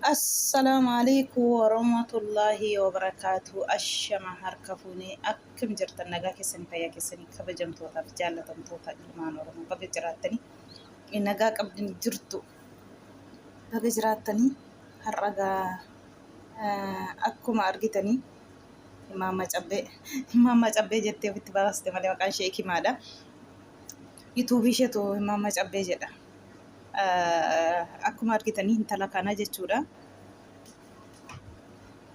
Assalaamu alaikum warahmatullaahi wabarakaatu. Ashama harka fuunee akkam jirtan nagaa keessanii fayyaa keessanii kabajamtootaaf jaallatamtoota ilmaan Oromoo baga jiraattanii nagaa qabdanii jirtu baga jiraattanii har'a gaa akkuma argitanii Imaamma Cabbee Imaamma Cabbee jettee ofitti baaste malee maqaan ishee Ikimaadha. Yuutuubii isheetu Imaamma Cabbee jedha. Akkuma argitanii intala kana jechuudha.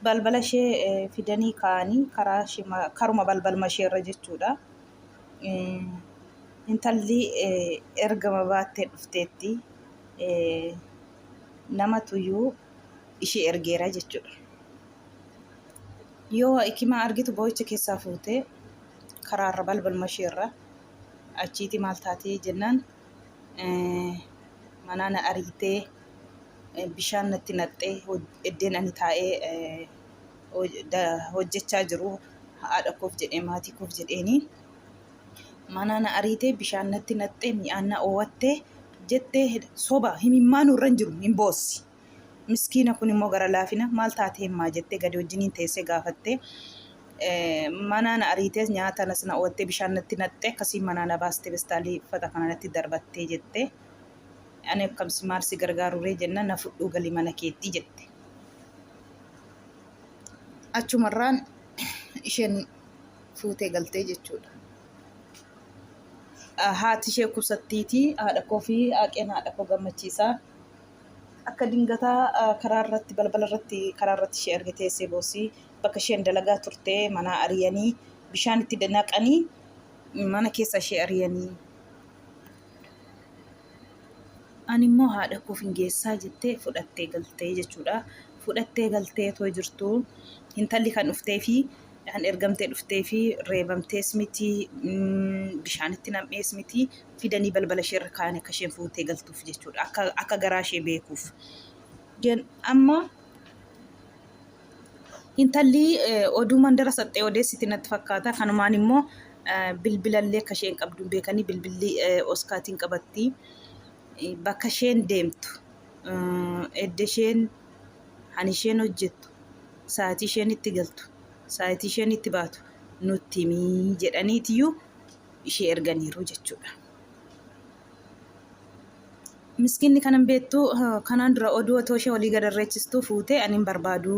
Balbala ishee fidanii kaa'anii karaa ishee karuma balbaluma ishee irra jechuudha. Intalli ergama baattee dhufteetti namatuyyuu ishee ergeera jechuudha. Yoo Ikimaa argitu boo'icha keessaa fuutee karaarra balbaluma isheerra achiiti maal taatee jennaan manaa na ariitee bishaan natti naqxee eddeen ani taa'ee hojjechaa jiru haadha koof jedhee maatii koof jedheeni manaa na ariitee bishaan natti naqxee mi'aan na oowwattee jettee soba himimmaanuu irra hin jiru hin boossi. Miskiina kun immoo gara laafina maal taatee himmaa jettee gadi wajjiniin teessee gaafattee manaa na ariitees nyaata nas na owattee bishaan natti naqxee akkasiin manaa na baastee pestaalii uffata kana natti darbattee jette. Ani akkamsi maal si gargaaruree jenna na fudhuu gali mana keetti jette. Achumarraan isheen fuutee galtee jechuudha. Haati ishee kubsattiitii haadha koo fi haaqeen haadha koo gammachiisaa. Akka dingataa karaa irratti balbala irratti karaa irratti ishee arge teessee boossi. Bakka isheen dalagaa turte manaa ariyanii bishaan itti naqanii mana keessa ishee ariyanii. Ani immoo haadha koof hin geessaa jettee fudhattee galtee jechuudha. Fudhattee galtee otoo jirtuu intalli kan dhuftee fi kan ergamtee dhuftee fi reebamtees miti bishaanitti nam'ees miti fidanii balbala ishee irra kaa'an akka isheen fuutee galtuuf jechuudha. Akka, akka garaa ishee beekuuf. Jen amma intalli oduu mandara saxxee odeessiti natti fakkaata. Kanumaan immoo bilbilallee akka isheen qabdu hin beekanii bilbilli oskaatiin qabatti. Bakka isheen deemtu, edda isheen han isheen hojjettu, sa'aatii isheen itti galtu, sa'aatii isheen itti baatu nutti himii jedhaniitiyyuu ishee erganiiru jechuudha. Miskiinni kanan beektu kanaan dura oduu otoo ishee walii gad irreechistuu fuutee ani hin barbaadu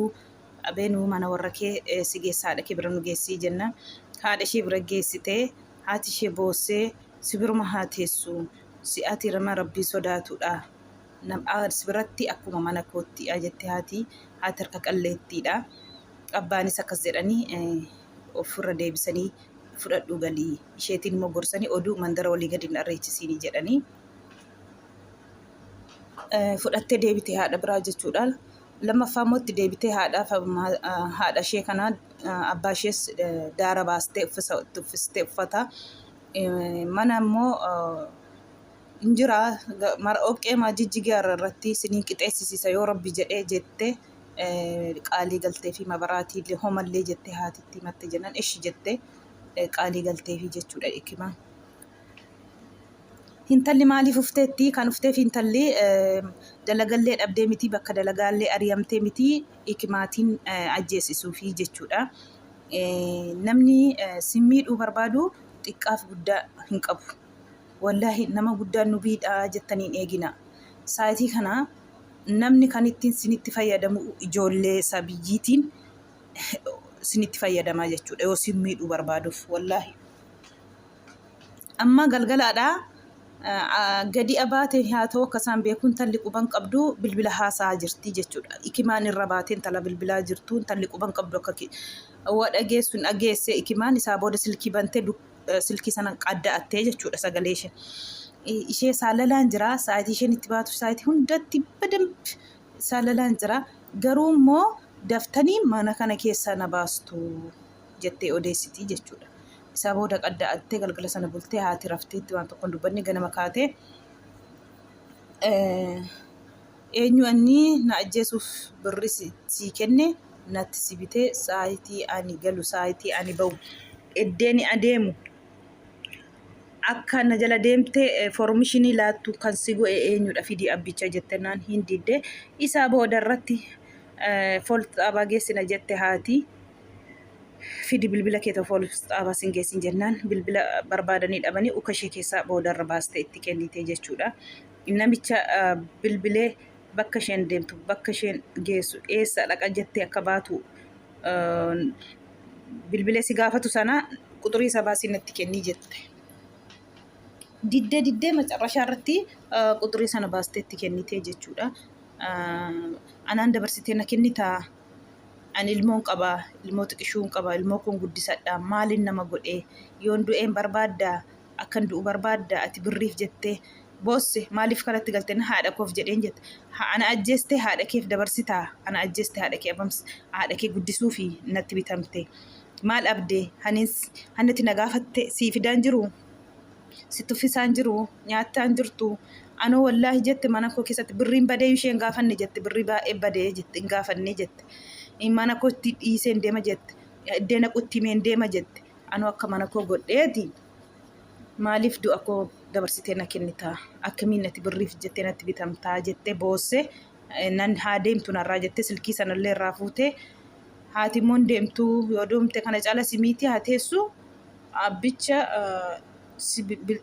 abeenuu mana warra kee si geessa haadha kee bira nu geessii jenna. Haadha ishee bira geessitee haati ishee boossee si biruma haa teessu si ati nama rabbii sodaatudha. Si biratti akkuma mana kootti jette haati haati harka qalleettiidha. Abbaanis akkas jedhanii ofirra deebisanii fudhadhuu gali. Isheetiin immoo gorsanii oduu mandara walii gadi hin arreechisiini jedhanii. Fudhattee deebite haadha biraa jechuudha. Lammaffaa immoo itti deebitee haadhaaf haadha ishee kana abbaa ishees daara baastee uffisa itti uffistee uffata. Mana immoo hin jira mara dhoqqee maa jijjigee har'a irratti isiniin qixeessisiisa yoo rabbi jedhee jette qaalii galtee fi mabaraatii illee homallee jettee haatitti himatte jennaan ishi jette qaalii galteefi jechuudha ikimaa. Intalli maaliif ufteetti? Kan ufteef intalli dalagallee dhabdee miti bakka dalagaallee ari'amtee miti ikimaatiin ajjeesisuufi jechuudha. Namni si miidhuu barbaadu xiqqaaf guddaa hin qabu. Wallaahi nama guddaan nu miidhaa jettanii hin eeginaa. Saayitii kana namni kan ittiin sinitti fayyadamu ijoollee isaa biyyiitiin sinitti fayyadamaa jechuudha yoo sin miidhuu barbaaduuf wallaahi. Amma galgalaadha gadi abaate haa ta'u akka isaan beeku intalli quban qabdu bilbila haasaa jirti jechuudha. Ikimaan irra baatee intala bilbilaa jirtu intalli quban qabdu akka waa dhageessu hin dhageesse ikimaan isaa booda silkii bantee silkii sana qadda'attee jechuudha sagalee ishee. Ishee saalalaan jira sa'aatii isheen itti baatu sa'aatii hundatti badamb saalalaan jira garuu immoo daftanii mana kana keessaa na baastu jettee odeessiti jechuudha. Isaa booda qadda'attee galgala sana bultee haati rafteetti waan tokko hin dubbanne ganama kaatee eenyu anni na ajjeesuuf birri sii kenne natti si bitee saayitii ani galu saayitii ani ba'u eddeeni adeemu Akka na jala deemtee foormishinii laattu kan si go'e eenyudha fidii abbicha jettennaan hin didde. Isaa booda irratti poolis xaabaa geessina jette haati. Fidi bilbila kee poolis xaabaa sin geessin jennaan bilbila barbaadanii dhabanii uka ishee keessaa boodarra baastee itti kennite jechuudha. Namicha bilbilee bakka isheen deemtu bakka isheen geessu eessa dhaqa jettee akka baatu bilbilee si gaafatu sana quxurii isaa baasii natti kennii jette. Diddee diddee macarrashaa irratti quxurii sana baastee itti kennite jechuudha. Anaan dabarsitee na kennitaa? Ani ilmoon qaba, ilmoo xiqishuun qaba, ilmoo kun guddisadha, maaliin nama godhee? Yoon du'een barbaaddaa? Akkan du'u barbaaddaa? Ati birriif jettee boosse maaliif kanatti galte haadha koof jedheen jette. Ana ajjeestee haadha keef dabarsitaa? Ana ajjeestee haadha kee abams haadha kee guddisuufi natti bitamte. Maal abdee? Hannati na gaafatte sii fidaan jiru? Si tuffisaan jiru? Nyaattaan jirtu? Anoo wallaahi jette mana koo keessatti birriin badee ishee hin gaafanne jette birrii baay'ee badee jette hin gaafanne jette. Mana kootti dhiiseen deema jette. Iddoo naqutti himeen deema jette. Anoo akka mana koo godheeti. Maaliif du'a koo dabarsitee na kennitaa? Akkamiin ati birriif jettee natti bitamtaa jettee boosse nan haa deemtu narraa jettee silkii sanallee irraa fuutee haati immoo hin deemtu yoo deemte kana caala si miiti haa teessu abbicha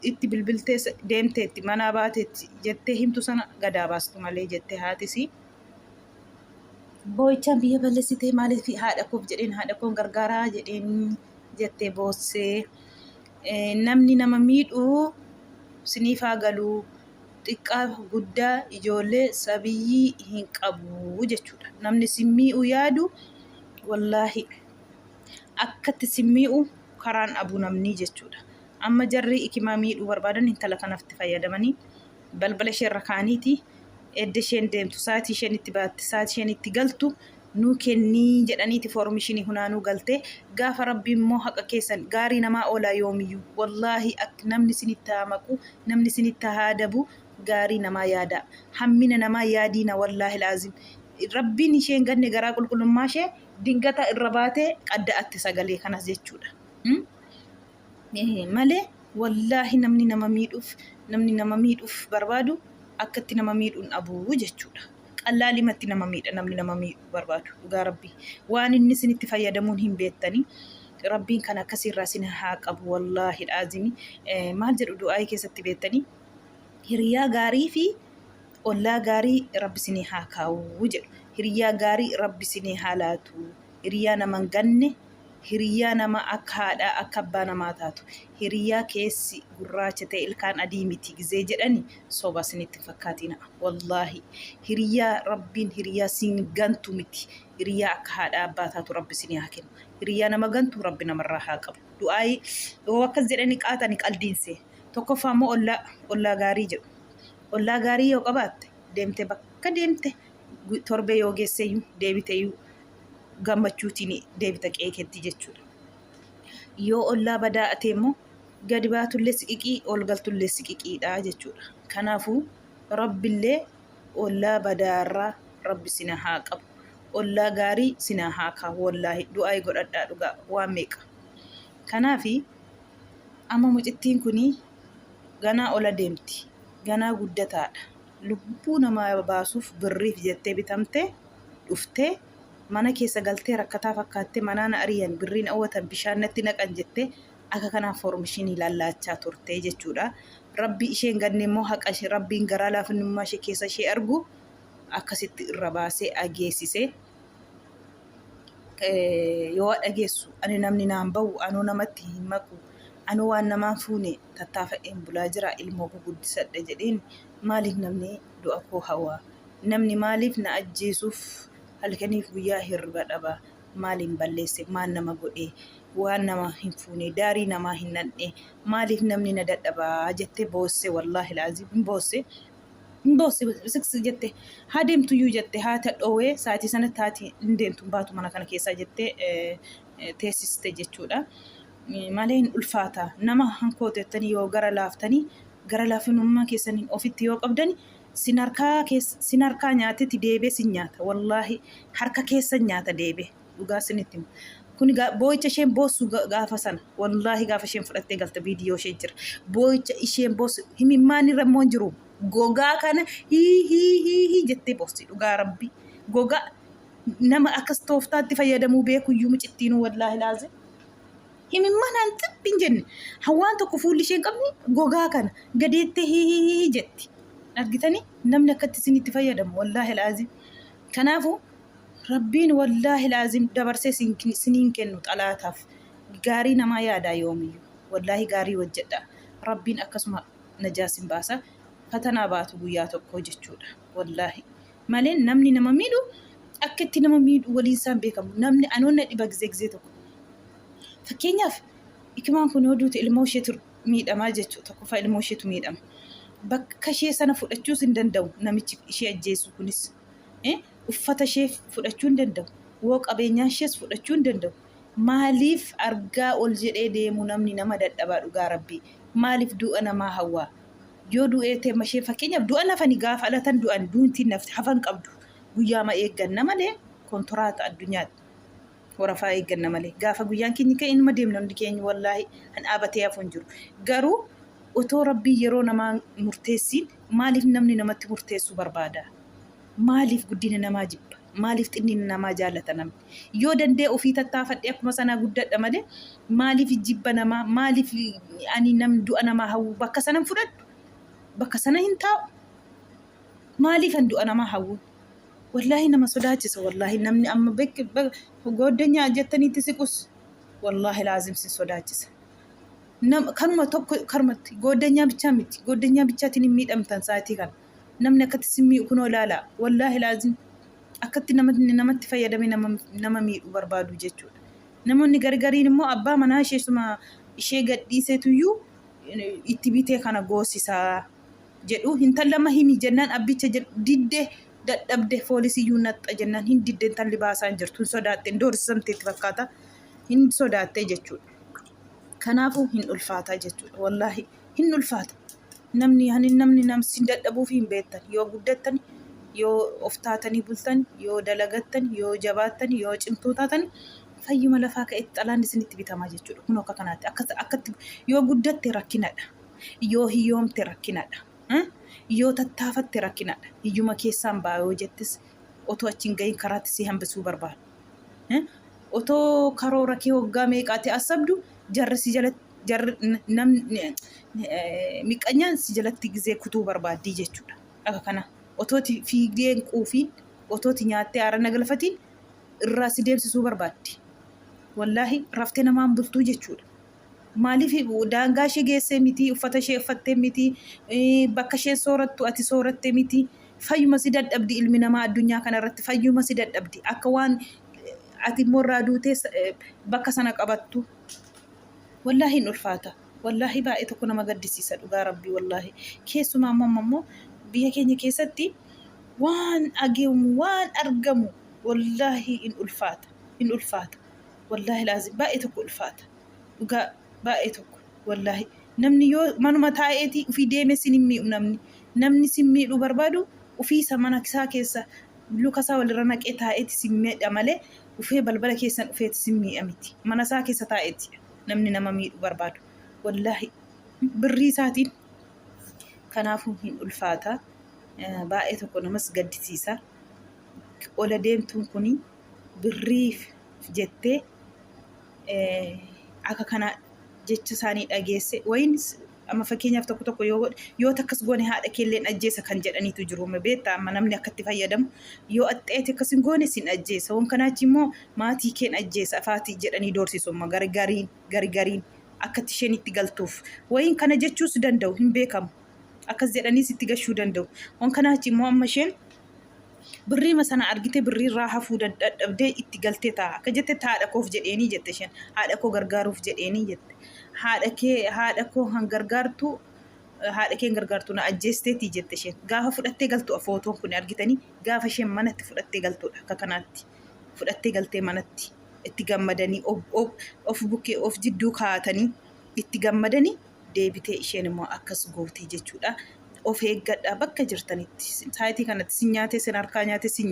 itti bilbiltee deemteetti manaa baateetti jettee himtu sana gadaa baastu malee jette haatisi. Boo'ichaan biyya balleessitee maaliif haadha koof jedheen haadha koon gargaaraa jedheen jettee boossee. Namni nama miidhu siniif haa galuu xiqqaa guddaa ijoollee sabiyyii hin qabu jechuudha. Namni si miidhu yaadu wallaahi akkatti si miidhu karaan abu namni jechuudha. Amma jarri ikimaa miidhuu barbaadan intala kanatti fayyadamanii balbala ishee irra kaa'aniiti edda isheen deemtu sa'aatii isheen itti baatte sa'aatii isheen itti galtu nuu kennii jedhaniiti foormishinii hunaanuu galtee gaafa rabbi immoo haqa keessan gaarii namaa oolaa yoomiyyuu wallaahi namni isinitti haa maqu namni isinitti haa adabu gaarii namaa yaada hammina namaa yaadiina wallaahi laazim rabbiin isheen ganne garaa qulqullummaa ishee dingata irra baatee qadda'atte sagalee kanas jechuudha. Malee wallaahi namni nama miidhuuf namni nama miidhuuf barbaadu akkatti nama miidhuun dhabuu jechuudha. Qallaalimatti nama miidha namni nama miidhuu barbaadu dhugaa rabbii. Waan inni isinitti fayyadamuun hin beektanii. Rabbiin kan akkasiirraa isin haa qabu wallaahi dhaazimi. Maal jedhu du'aayii keessatti beektanii hiriyaa gaarii fi ollaa gaarii rabbi isinii haa kaa'u jedhu. Hiriyaa gaarii rabbi isinii haa laatu. Hiriyaa nama hin ganne hiriyaa nama akka haadhaa akka abbaa namaa taatu hiriyaa keessi gurraacha ta'e ilkaan adii miti gizee jedhani soba isinitti hin fakkaatina wallaahi hiriyaa rabbiin hiriyaa sin gantu miti hiriyaa akka haadhaa abbaa taatu rabbi isinii haa kennu hiriyaa nama gantu rabbi namarraa haa qabu du'aayii yoo akkas jedhani qaatani qaldiinse tokkoffaa immoo ollaa ollaa gaarii jedhu ollaa gaarii yoo qabaatte deemte bakka deemte torbee yoo geesseyyuu deebiteyyuu gammachuutiin deebita qe'ee keetti jechuudha. Yoo ollaa badaa ate immoo gadi baatullee siqiqii ol galtullee siqiqiidha jechuudha. Kanaafuu rabbillee ollaa badaarraa rabbi sina haa qabu. Ollaa gaarii sina haa kaa'u wallaahi du'aayi godhadhaa dhugaa waan meeqa. Kanaafi amma mucittiin kun ganaa ola deemti. Ganaa guddataadha. Lubbuu namaa baasuuf birriif jettee bitamte dhuftee mana keessa galtee rakkataa fakkaattee manaa na ari'an birrii na hawwatan bishaan natti naqan jettee akka kanaaf foormishinii lallaachaa turte jechuudha. Rabbi isheen ganne immoo haqa ishee rabbiin garaa laafinnummaa ishee keessa ishee argu akkasitti irra baasee ageessise. Yoo dhageessu ani namni naan bahu anuu namatti hin maqu anuu waan namaan fuune tattaafadheen bulaa jira ilmoo guguddisadha jedheen maaliif namni du'a koo hawaa namni maaliif na ajjeesuuf halkaniif guyyaa hirriba dhaba maaliin balleesse maal nama godhe waan nama hin fuune daarii namaa hin nadhe maaliif namni na dadhabaa jettee boosse wallaahi laazim hin boosse hin boosse siks jette haa deemtuyyuu jette haati dhoowee sa'aatii sanatti haati hin deemtu hin baatu mana kana keessaa jettee teessiste jechuudha. Malee hin ulfaata nama hankootettanii yoo gara laaftanii gara laafinummaa keessaniin ofitti yoo qabdani sin harkaa sin harkaa nyaatetti deebee sin nyaata wallaahi harka keessan nyaata deebee dhugaa sinitti hima. Kun boo'icha isheen boossu gaafa sana wallaahi gaafa isheen fudhattee galte viidiyoo ishee jira. Boo'icha isheen boossu himimmaan irra immoo hin jiru. Gogaa kana hii hii hii hii jettee boossi dhugaa rabbi. Gogaa nama akkas tooftaatti fayyadamuu beekuyyuu mucittiinuu wallaahi laazim. Himimmaan haan xiphi hin jenne. Hawaan tokko fuulli ishee hin qabne gogaa kana gadeettee hii hii hii jetti. Argitanii namni akkatti isinitti fayyadamu wallaahi laazim. Kanaafuu Rabbiin wallaahi laazim dabarsee siniin kennu xalaataaf. Gaarii namaa yaadaa yoomiyyuu. Wallaahi gaarii hojjedha. Rabbiin akkasuma najaa sin baasa. Fatanaa baatu guyyaa tokko jechuudha. Wallaahi. Malee namni nama miidhu akka itti nama miidhu waliin isaan beekamu. Namni anoon na dhiba gizee gizee tokko. Fakkeenyaaf ikimaan kun yoo duute ilmoo isheetu miidhamaa jechuudha. Tokkoffaa ilmoo isheetu miidhama. Bakka ishee sana fudhachuus hin danda'u namichi ishee ajjeesu kunis. Uffata ishee fudhachuu hin danda'u. Woo qabeenyaa ishees fudhachuu hin danda'u. Maaliif argaa ol jedhee deemu namni nama dadhabaa dhugaa rabbii. Maaliif du'a namaa hawwaa? Yoo du'ee teema ishee fakkeenyaaf du'a nafani gaafa alatan du'an duuntiin nafti hafan qabdu. Guyyaama eegganna malee kontiraata addunyaatti. Warafaa eegganna malee. Gaafa guyyaan keenya ka'e inuma deemna hundi keenya wallaahi kan dhaabatee hafu hin jiru. Garuu otoo rabbiin yeroo namaa murteessiin maaliif namni namatti murteessuu barbaada? Maaliif guddina namaa jibba? Maaliif xinnina namaa jaallata namni? Yoo danda'e ofii tattaafadhee akkuma sanaa guddadha malee maaliif jibba namaa? Maaliif ani nam du'a namaa hawwu? Bakka sana hin fudhadhu. Bakka sana hin taa'u. Maaliif an du'a namaa hawwu? Wallaahi nama sodaachisa wallaahi namni amma gooddanyaa jettaniitti siqus wallaahi laazim sin sodaachisa. Kanuma tokko karumatti gooddanyaa bichaa miti gooddanyaa bichaatiin hin miidhamtan sa'aatii kana. Namni akkatti sin miidhu kunoo ilaala wallaahi laazim akkatti namatti fayyadamee nama miidhu barbaadu jechuudha. Namoonni gargariin immoo abbaa manaa ishee suma ishee gadhiisetuyyuu itti bitee kana goosisaa jedhu intalli amma himi jennaan abbicha didde dadhabde foolisiyyuu naxxa jennaan hin didde intalli baasaa hin jirtu hin sodaatte hin doorsisamte itti fakkaata hin sodaatte jechuudha. Kanaafuu hin ulfaata jechuudha wallaahi hin ulfaata. Namni hani namni namsi dadhabuuf hin beektan yoo guddattan yoo of taatanii bultan yoo dalagattan yoo jabaattan yoo cimtuu taatan fayyuma lafaa ka'etti xalaan isinitti bitamaa jechuudha. Kun akka kanaatti akkatti yoo guddatte rakkinadha. Yoo hiyyoomte rakkinadha. Yoo tattaafatte rakkinadha. Hiyyuma keessaan ba'a yoo jettes otoo achi hin gahin karaatti si hambisuu barbaadu. Otoo karoora kee waggaa meeqaati asabdu jarri si jalatti jarri namni miqqanyaan si jalatti gizee kutuu barbaaddii jechuudha. Akka kana otooti fiigdee hin quufiin otooti nyaattee aara nagalfatiin irraa si deemsisuu barbaaddi. Wallaahi raftee namaan bultuu jechuudha. Maaliif daangaa ishee geessee miti, uffata ishee uffattee miti, bakka isheen soorattu ati sooratte miti. Fayyuma si dadhabdi ilmi namaa addunyaa kanarratti fayyuma si dadhabdi. Akka waan ati immoo irraa duutee bakka sana qabattu. Wallaahi hin ulfaata. Wallaahi baay'ee tokko nama gaddisiisa dhugaa rabbii wallaahi. Keessumaa immoo amma immoo biyya keenya keessatti waan dhageemu waan argamu wallaahi hin ulfaata. Hin ulfaata. Wallaahi laazim baay'ee tokko ulfaata. Dhugaa baay'ee tokko wallaahi. Namni yoo manuma taa'eeti ofii deemee sin hin miidhu namni. Namni sin miidhuu barbaadu ofii isa mana isaa keessa luka isaa walirra naqee taa'eeti sin miidha malee dhufee balbala keessan dhufeeti sin miidha miti. Mana isaa keessa taa'eeti namni nama miidhuu barbaadu. Wallaahi birrii isaatiin kanaafuu hin ulfaata. Baay'ee tokko namas gaddisiisa. Ola deemtuun kuni birriif jettee akka kana jecha isaanii dhageesse wayin amma fakkeenyaaf tokko tokko yoo godhe yoo takkas goone haadha keelleen ajjeesa kan jedhaniitu jiru beektaa amma namni akka itti fayyadamu yoo axxeeti akkas hin goone sin ajjeesa wan kanaachi immoo maatii keen ajjeesa afaatii jedhanii doorsisu amma gargariin gargariin akka itti isheen itti galtuuf wayin kana jechuus danda'u hin beekamu akkas jedhaniis itti gashuu danda'u wan kanaachi immoo amma isheen Birriima sana argitee birrii irraa hafuu dadhabdee itti galtee ta'a. Akka jette haadha koof jedheenii jette isheen. Haadha koo gargaaruuf jedheenii jette. Haadha kee haadha koo han gargaartu haadha kee hin gargaartu na ajjeesteetii jette isheen. Gaafa fudhattee galtu footoon kun argitanii gaafa isheen manatti fudhattee galtuudha akka kanaatti. Fudhattee galtee manatti itti gammadanii of bukkee of jidduu kaa'atanii itti gammadanii deebitee isheen immoo akkas gootee jechuudha. Of eeggadhaa bakka jirtanitti. Saayitii kanatti sin nyaatee sin harkaa nyaatee sin.